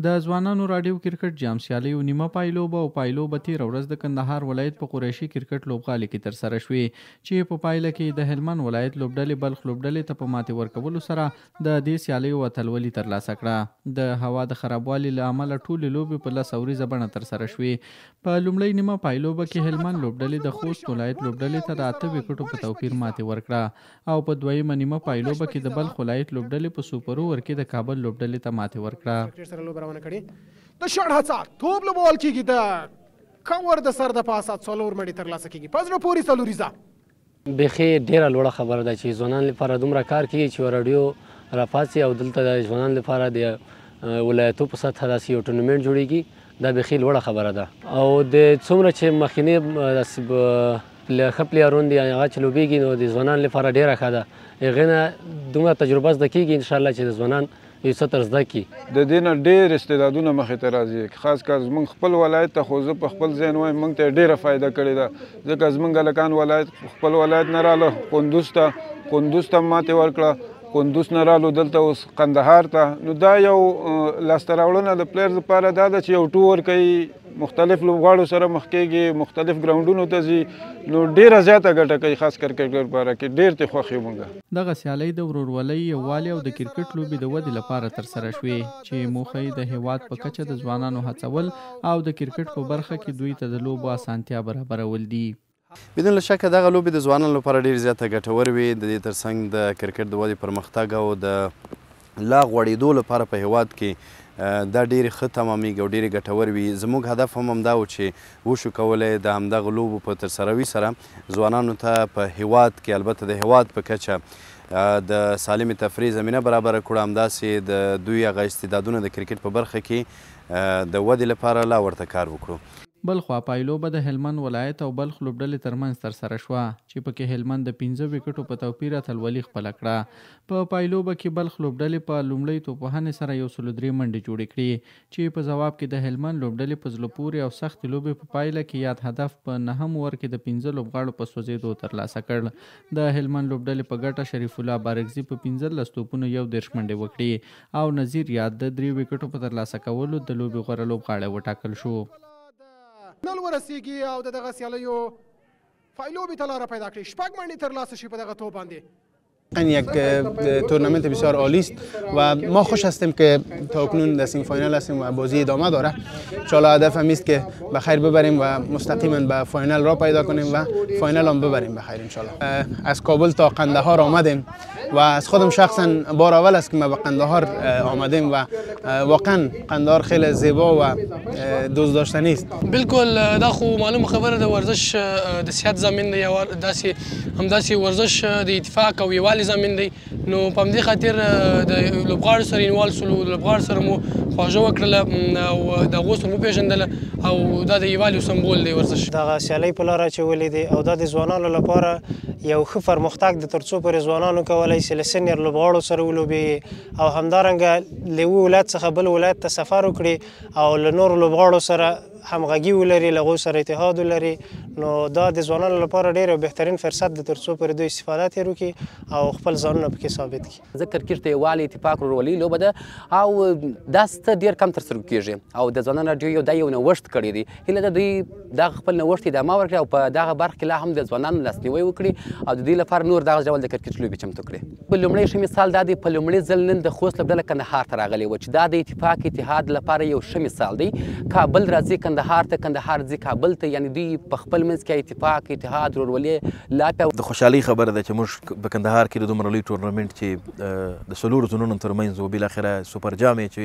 د ځوانانو راډیو کرکټ جام سیالیو نیمه پایلوبه او پایلوبه تېره ورځ د کندهار ولایت په قریشي کرکټ لوبغالي کې ترسره شوې، چې په پایله کې د هلمند ولایت لوبډلې بلخ لوبډلې ته په ماتې ورکولو سره د دې سیالیو اتلولي ترلاسه کړه. د هوا د خرابوالي له امله ټولې لوبې په 10 اوریزه بڼه ترسره شوې. په لومړۍ نیمه پایلوبه کې هلمند لوبډلې د خوست ولایت لوبډلې ته د 8 ویکټو په توپیر ماتې ورکړه او په دویمه نیمه پایلوبه کې د بلخ ولایت لوبډلې په سوپر اوور کې د کابل لوبډلې ته ماتې ورکړه. روانه کړي د شړ هڅه، توپ لوبول کېږي، د کور د سر د پاسه 4 منډې ترلاسه کېږي، په زړه پورې څلوریزه. بیخي ډېره لوړه خبره ده چې ځوانان لپاره دومره کار کېږي چې یوه راډیو راپاڅي او دلته د ځوانان لپاره د ولایتو په سطحه داسې یو ټورنمنټ جوړېږي، دا بیخي لوړه خبره ده. او د څومره چې مخکینی داسې ښه پلیرون دي هغه چې لوبېږي نو د ځوانان لپاره ډېره ښه ده، هغې نه دومره تجربه زده کېږي انشاءالله چې د ځوانان یو څه تر زده کړي. د دې نه ډېر استعدادونه مخې ته راځي، خاص کر زموږ خپل ولایت ته، خو زه په خپل ذهن وایم موږ ته یې ډېره فایده کړې ده، ځکه زموږ هلکان ولایت خپل ولایت نه راله کندوز ته، کندوز ته ماتې ورکړه، کندوز نه رالو دلته اوس قندهار ته. نو دا یو لاسته راوړنه د پلیر لپاره دا ده چې یو ټور کوي، مختلف لوبغاړو سره مخ کېږي، مختلف ګراونډونو ته ځي، نو ډېره زیاته ګټه کوي، خاص کر کرکټ لپاره کې ډېر ته خوښ یو موږ. دغه سیالۍ د ورورولۍ، یووالي او د کرکټ لوبې د ودې لپاره ترسره شوې، چې موخه یې د هېواد په کچه د ځوانانو هڅول او د کرکټ په برخه کې دوی ته د لوبو اسانتیا برابرول دي. بدون له شکه دغه لوبې د ځوانانو لپاره ډېر زیاته ګټور وي. د دې ترڅنګ د کرکټ د ودې پرمختګ او د لا غوړېدو لپاره په هېواد کې دا ډېرې ښه تمامېږي او ډېرې ګټور وي. زموږ هدف هم همدا و چې وشو کولی د همدغه لوبو په ترسروي سره ځوانانو ته په هېواد کې، البته د هېواد په کچه د سالمې تفریح زمینه برابره کړو، همداسې د دوی هغه استعدادونه د کرکټ په برخه کې د ودې لپاره لا ورته کار وکړو. بلخوا پایلوبه د هلمند ولایت او بلخ لوبډلې ترمنځ ترسره شوه، چې پکې هلمند د 5 ویکټو په توپیر اتلولي خپله کړه. په پایلوبه کې بلخ لوبډلې په لومړۍ توپوهنې سره 103 منډې جوړې کړې، چې په ځواب کې د هلمند لوبډلې په زړه پورې او سختې لوبې په پایله کې یاد هدف په 9 اوور کې د 5 لوبغاړو په سوځېدو ترلاسه کړ. د هلمند لوبډلې په ګټه شریف الله بارکزي په 15 توپونو 31 منډې وکړې او نذیر یاد د 3 ویکټو په ترلاسه کولو د لوبې غوره لوبغاړی وټاکل شو. نل ورسیږي او د دغه سیالیو پایلوبې ته لاره پیدا کړي، 6 منډې ترلاسه شي په دغه توپ باندې. یک تورنمنت بسیار عالی است و ما خوش هستیم که تا اکنون در semi final هستیم و بازی ادامه داره. انشاءالله هدف هم است که به خیر ببریم و مستقیما به final را پیدا کنیم و final هم ببریم به خیر انشاءالله. از کابل تا قندهار آمدیم و از خودم شخصا بار اول است که ما به قندهار آمدیم و واقعا قندهار خیلی زیبا و دوست داشتنی است. بالکل دا خو معلومه خبره ده، ورزش د صحت ضامن دی او داسې همداسې ورزش د اتفاق او یووالي ضامن دی، نو په همدې خاطر د لوبغاړو سره involve سولو، لوبغاړو سره مو خواږه وکړله او د هغو سره مو پېژندله او دا د یووالي سمبول دی ورزش. دغه سیالۍ په لاره اچولې دي او دا د ځوانانو لپاره یو ښه پرمختګ دی، تر څو پورې ځوانانو کولی شي له senior لوبغاړو سره ولوبېږي او همدارنګه له یوه ولایت څخه بل ولایت ته سفر وکړي او له نورو لوبغاړو سره همغږي ولري، له هغو سره اتحاد ولري. نو دا د ځوانانو لپاره ډېر یو بهترین فرصت دی تر څو پورې دوی استفاده ترې وکړي او خپل ځانونه پکې ثابت کړي. زه کرکټ د یووالي، اتفاق، ورورولۍ لوبه ده او دا څه ډېر کم ترسترګو کېږي او د ځوانانو راډیو یو دا یو نوښت کړی دی. هیله ده دوی دغه خپل نوښت ادامه ورکړي او په دغه برخه کې لا هم د ځوانانو لاسنیوی وکړي او د دوی لپاره نور دغه ډول د کرکټ لوبې چمتو کړي. په لومړی ښه مثال دا دی، په لومړي ځل نن د خوست لوبډله کندهار ته راغلې وه چې دا د اتفاق اتحاد لپاره یو ښه مثال دی. کابل راځي کندهار ته، کندهار ځي کابل ته، یعنې دوی په خپل منځ کې اتفاق، اتحاد، ورورولي لا پیاوړي. د خوشحالۍ خبره ده چې موږ په کندهار کې د دومره لوی ټورنمنټ چې د 4 زونونو ترمنځ و، بالاخره سوپر جام یې چې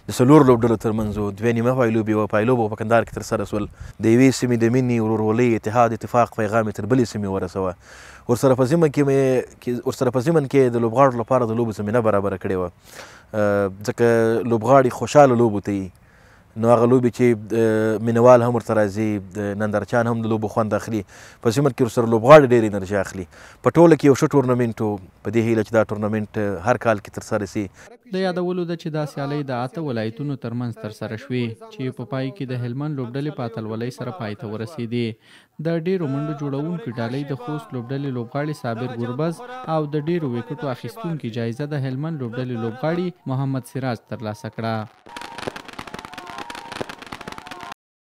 د 4 لوبډلو ترمنځ و، 2 نیمه پایلوبې وه، پایلوبه په کندهار کې ترسره شول. د یوې سیمې د مینې، ورورولۍ، اتحاد، اتفاق پیغام یې تر بلې سیمې ورسوه. ورسره په ضمن کې د لوبغاړو لپاره د لوبو زمینه برابره کړې وه، ځکه لوبغاړي خوشحاله لوبو ته یي، نو هغه لوبې چې مینوال هم ورته راځي، نندارچیان هم د لوبو خوند اخلي، په ضمن کې ورسره لوبغاړي ډېر انرژي اخلي. په ټوله کې یو ښه ټورنمنټ و، په دې هیله چې دا ټورنمنټ هر کال کې ترسره شي. د یادولو ده چې دا سیالۍ د 8 ولایتونو ترمنځ ترسره شوې، چې په پای کې د هلمند لوبډلې په اتلولۍ سره پای ته ورسېدې. د ډېرو منډو جوړونکو ډالۍ د خوست لوبډلې لوبغاړي صابر ګربز او د ډېرو ویکټو اخیستونکي جایزه د هلمند لوبډلې لوبغاړي محمد سراج ترلاسه کړه.